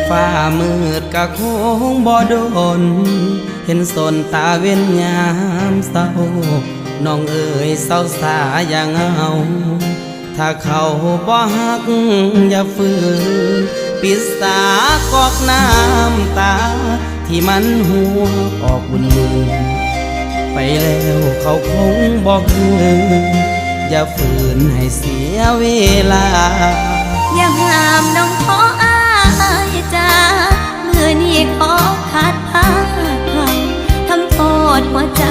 ຟ້າມືດກະຄົງບໍ່ດົນ ເຫັນສົນຕາເວັນຍາມເຊົ້າ ນ້ອງເອີຍເຊົາສາຢ່າເຫງົາ ຖ້າເຂົາບໍ່ຮັກຢ່າຝືນ ປິດສາກອກນ້ຳຕາ ທີ່ມັນຮົ່ວອອກວຸ່ນໆ ໄປແລ້ວເຂົາຄົງບໍ່ຄືນ ຢ່າຝືນໃຫ້ເສຍເວລາ ຢ່າຫ້າມນ້ອງຂໍອ້າຍຈ້າ ມື້ນີ້ຂໍຂາດພາກເຂົາ ທຳໂທດຫົວໃຈ